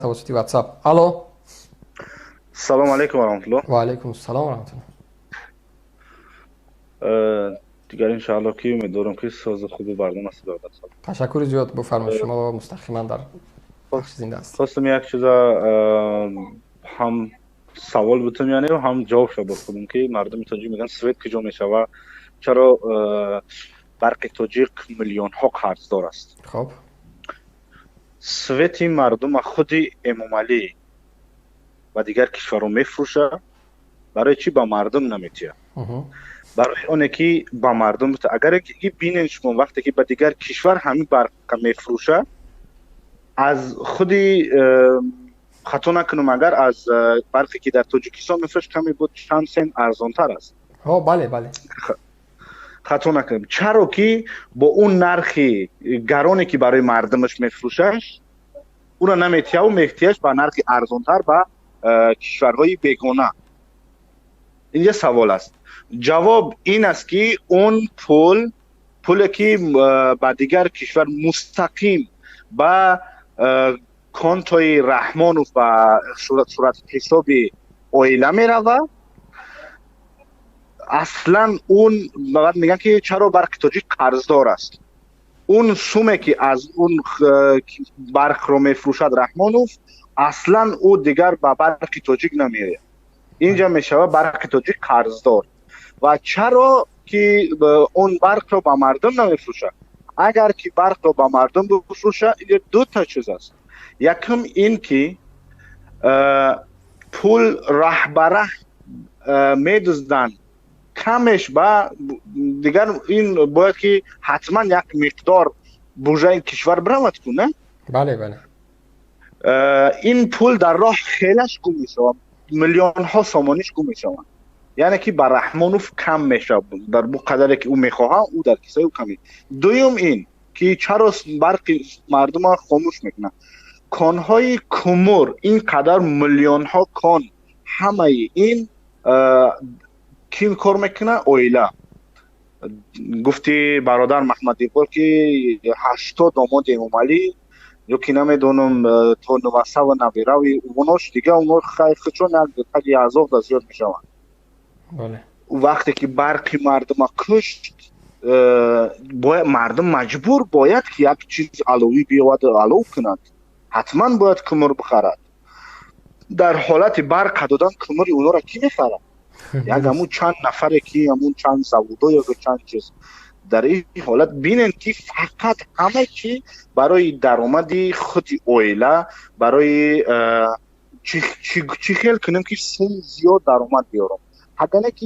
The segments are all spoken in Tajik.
Тавассути WhatsApp. Алло. Салом алейкум ва раҳматуллоҳ. Ва алейкум ассалом ва раҳматуллоҳ. Дигар, иншаалло, ки умедворам, ки сози хуби барнома аст, бародар. Ташаккури зиёд, бифармоед, шумо мустақиман дар бахши зинда аст. Хостам як чиза ҳам савол бутум, яъне ҳам ҷавоб шава худум, ки мардуми тоҷик мегӯянд, свет куҷо мешава, чаро барқи тоҷик миллионҳо қарздор аст. Свети мардума худи Эмомалӣ ба дигар кишварҳо мефурӯша, барои чӣ ба мардум наметиҳад? Барои оне ки ба мардум, агар бинед шумо, вақте ки ба дигар кишвар ҳамин барқа мефурӯша, аз худи хато накунам, агар аз барқе ки дар Тоҷикистон мефурӯш, каме буд чанд сент арзонтар аст. Бале, бале. Хато накунем, чаро ки бо он нархи гароне ки барои мардумаш мефурӯшаш, уро наметиҳаву мехтиҳаш ба нархи арзонтар ба кишварҳои бегона. Инҷа савол аст, ҷавоб ин аст, ки он пул, пуле ки ба дигар кишвар мустақим ба контои Раҳмонов, ба сурати ҳисоби оила меравад. Аслан он баъд мегӯянд, ки чаро барқи тоҷик қарздор аст. Он суме ки аз он барқро мефурӯшад Раҳмонов, аслан ӯ дигар ба барқи тоҷик намеояд. Инҷа мешавад барқи тоҷик қарздор. Ва чаро ки он барқро ба мардум намефурӯшад? Агар ки барқро ба мардум бифурӯшад, инҷа дута чиз аст. Якум ин ки пул раҳ ба раҳ медузданд, камеш ба дигар ин бояд ки ҳатман як миқдор бужаи кишвар биравад ку, не? Бале, бале. Ин пул дар роҳ хелаш гум мешавад, миллионҳо сомониш гум мешаванд, яъне ки ба Раҳмонов кам мешавад дар бу қадаре ки ӯ мехоҳад, ӯ дар кисаи ӯ кам. Дуюм ин ки чаро барқи мардума хомӯш мекунад? Конҳои кумур, ин қадар миллионҳо кон, ҳамаи ин ким кор мекунад? Оила. Гуфти бародар Маҳмад Иқбол, ки 80 домоди Эмомалӣ ё ки намедонам то нувасаву набирави онош, дига оно худшон як таги азоб да зиёд мешаванд. Вақте ки барқи мардума кушт, мардум маҷбур бояд ки як чиз аловӣ биёваду алов кунад, ҳатман бояд кумур бихарад. Дар ҳолати барқа додан, кумури онора кӣ мехарад? Як ҳамун чанд нафаре ки ҳамун чанд заводо ё чанд чиз. Дар ин ҳолат бинем, ки фақат ҳама чи барои даромади худи оила, барои чӣ хел кунем, ки сум зиёд даромад биёрам. Ҳагане ки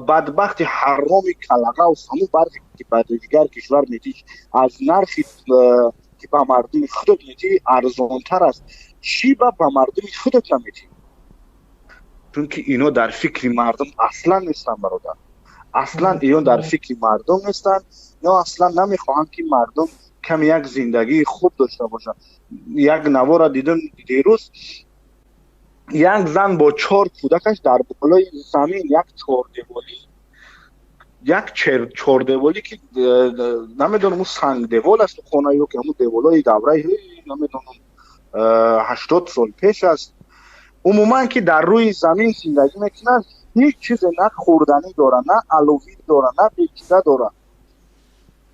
бадбахти ҳароми калағав, ҳамун барқе ки ба дигар кишвар метиш, аз нархи ки ба мардуми худат метӣ арзонтар аст, чӣ ба мардуми худат наметӣ? Чунки ино дар фикри мардум аслан нестанд, бародар, аслан ино дар фикри мардум нестанд. Ино аслан намехоҳанд, ки мардум каме як зиндагии хуб дошта бошад. Як навора дидам дирӯз, як зан бо чор кӯдакаш дар болои замин, як чордеволӣ, як чордеволӣ, ки намедонам, ӯ сангдевол аст хона ё ки ҳамун деволҳои давраи намедонам 80 сол пеш аст. Умуман ки дар рӯи замин зиндагӣ мекунанд, ҳеҷ чизе на хӯрданӣ дорад, на аловӣ дорад, на печида дорад.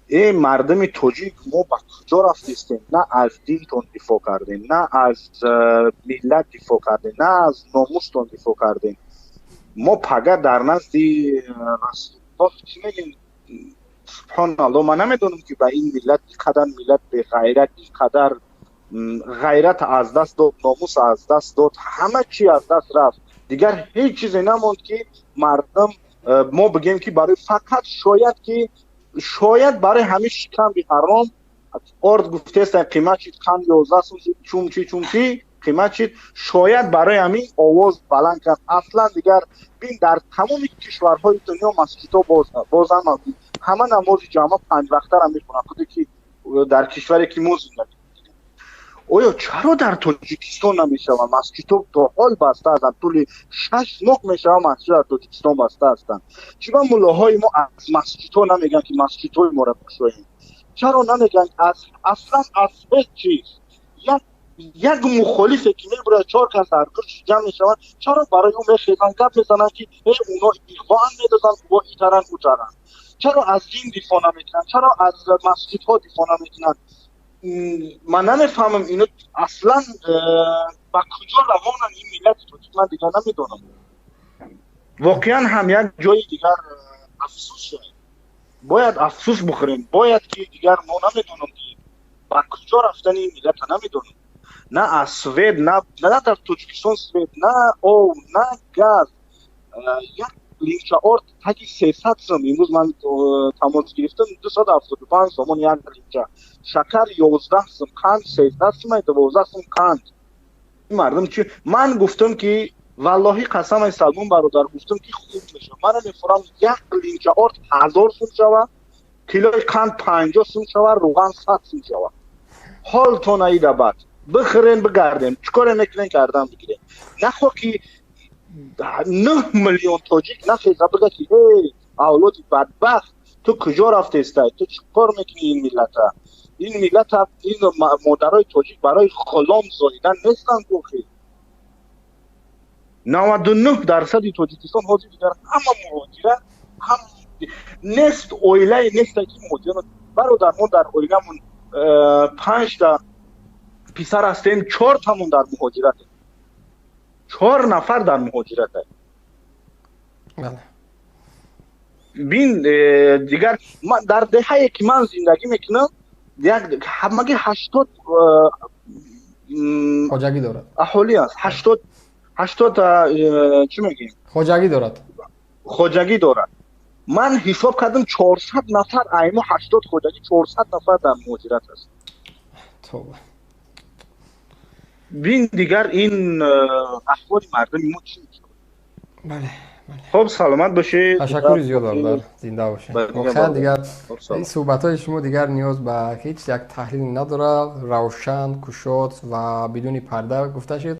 Э, мардуми тоҷик, мо ба куҷо рафтистем? На аз динтон дифоъ кардем, на аз миллат дифоъ кардем, на аз номустон дифоъ кардем. Мо пага дар назди Расулуллоҳ чӣ мегӯем? Субҳоналло, ман намедонам, ки ба ин миллат ин қадар миллат беғайрат, ин қадар ғайрат аз даст дод, номус аз даст дод, ҳама чи аз даст рафт, дигар ҳеҷ чизе намонд, ки мардум мо бигем, ки барои фақат шояд ки шояд барои ҳамин шикамби ҳаром орд гуфтеста қимат шид, қанд 11 сум шид, чумчи чумчи қимат шид, шояд барои ҳамин овоз баланд кард. Аслан дигар бин, дар тамоми кишварҳои дунё масҷидҳо бозам, ҳама намози ҷамъа панҷвақтара мехонанд, худе ки дар кишваре ки мо зиндагӣ. Оё чаро дар Тоҷикистон намешаванд? Масҷидҳо то ҳол баста ҳастанд, тӯли 6 моҳ мешавад, масҷид дар Тоҷикистон баста ҳастанд. Чиба муллоҳои мо аз масҷидҳо намегӯянд, ки масҷидҳои моро кушоем? Чаро намегӯянд? Аз аслан аз ҳеҷ чиз як Як мухолифе ки мебурад, чор кас дар гирдш ҷамъ мешаванд, чаро барои ӯ мехезанд, гап мезананд, ки э, уно иғвоан медоданд, ӯ итаранд, ӯтаранд? Чаро аз дин дифоъ намекунанд? Чаро аз масҷидҳо дифоъ намекунанд? Ман намефаҳмам, ино аслан ба куҷо равонанд, ин миллати тоҷик, ман дигар намедонам. Воқеан ҳам як ҷои дигар афсӯс шуд, бояд афсӯс бихӯрем, бояд ки дигар мо намедонам, ки ба куҷо рафтани ин миллата намедонам. На аз свет, на дар Тоҷикистон свет, на об, на газ. Як линча орд таги 300 сум, имрӯз ман тамос гирифтам, 275 сомон як линча. Шакар 11 сум, қанд 13 сум, 12 сум қанд. Мардум чи? Ман гуфтам, ки валлоҳи қасамай, Салмон бародар, гуфтам, ки хуб мешавад. Мана мефурам, як линча орд 1000 сум шава, килои қанд 50 сум шава, рӯған 100 сум шава, ҳолтон аида бад бихӯрен, бигардем, чӣ коре мекунем, кардан бигирем. Нахо ки 9 миллион тоҷик нахеза, бига, ки эй, авлоди бадбахт, ту куҷо рафтестай, ту чӣ кор мекунӣ? Ин миллата, ин миллата, ин модарои тоҷик барои ғулом зоидан нестанд. Охи, 99 дарсади Тоҷикистон ҳозир дигар ҳама муҳоҷира, ҳам нест, оилае несте, ки муҳоҷира. Бародар, мо дар оиламон панҷта писар ҳастем, чортамон дар муҳоҷиратем, чор нафар дар муҳоҷирате. Бин, дигар дар деҳае, ки ман зиндагӣ мекунам, як ҳамагӣ 80 хоҷагӣ дорад. Аҳолӣ аст, 80, 80, чӣ мегӯем? Хоҷагӣ дорад. Хоҷагӣ дорад. Ман ҳисоб кардам, 400 нафар, аймо 80 хоҷагӣ, 400 нафар дар муҳоҷират аст. Бин, дигар ин аҳволи мардуми мо чӣ мешавад? Бале. Хуб, саломат бошед. Ташаккури зиёд, бародар, зинда бошед. Воқеан, дигар ин суҳбатҳои шумо дигар ниёз ба ҳеҷ як таҳлил надорад. Равшан, кушод ва бидуни парда гуфта шуд.